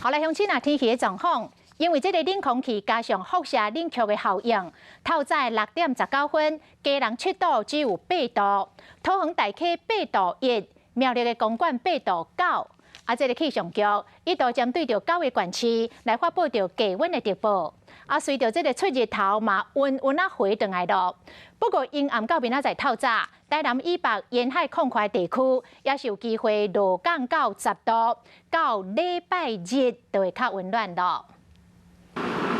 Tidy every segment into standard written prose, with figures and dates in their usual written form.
好來，鄉親啊，天氣的狀況，因為這个冷空氣加上輻射冷卻的效應，透早6點19分，基隆7度，只有8度，桃園大溪8度1，苗栗的公館8度9。啊，這个氣象局一度針對著九个縣市來發布著低溫的特報。啊，隨著這个出日頭嘛，溫溫仔回轉來囉。不過陰暗到明仔載透早，台南以北沿海曠闊地區也是有機會落降到10度，到禮拜日就會較溫暖囉。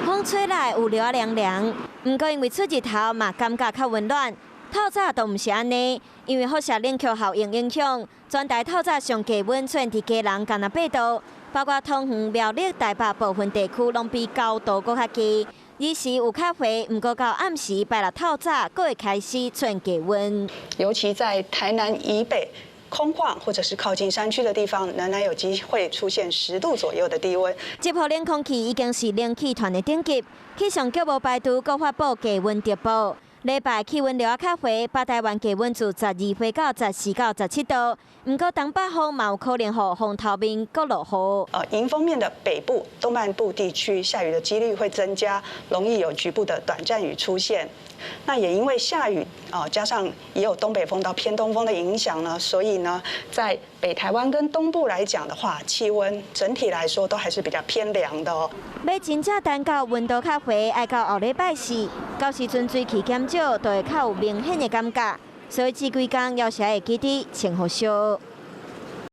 風吹來有涼涼涼，毋過因為出日頭嘛，感覺較溫暖。透早都毋是按呢，因為輻射冷卻效應影響，全台透早上低溫出現佇基隆干焦8度，包括桃園、苗栗、台北部分地區攏比9度閣較低。日時有較回，毋過到暗時拜六透早，閣會開始出現低溫。尤其在台南以北空曠或者是靠近山區的地方，仍然有機會出現10度左右的低溫。這波冷空氣已經是冷氣團的頂級，氣象局無排除閣發布低溫特報。禮拜氣溫就較回，北台灣低溫自12歲到14到17度。毋過東北風嘛有可能予風頭面閣落雨。迎風面的北部、東半部地區下雨的幾率會增加，容易有局部的短暫雨出現。那也因為下雨啊，加上也有東北風到偏東風的影響呢，所以呢，在北台灣跟東部來講的話，氣溫整體來說都還是比較偏涼的哦。欲真正等到溫度較回，愛到後禮拜四，到時陣水汽減少，就會較有明顯的感覺。所以這幾工猶是會記得穿予燒。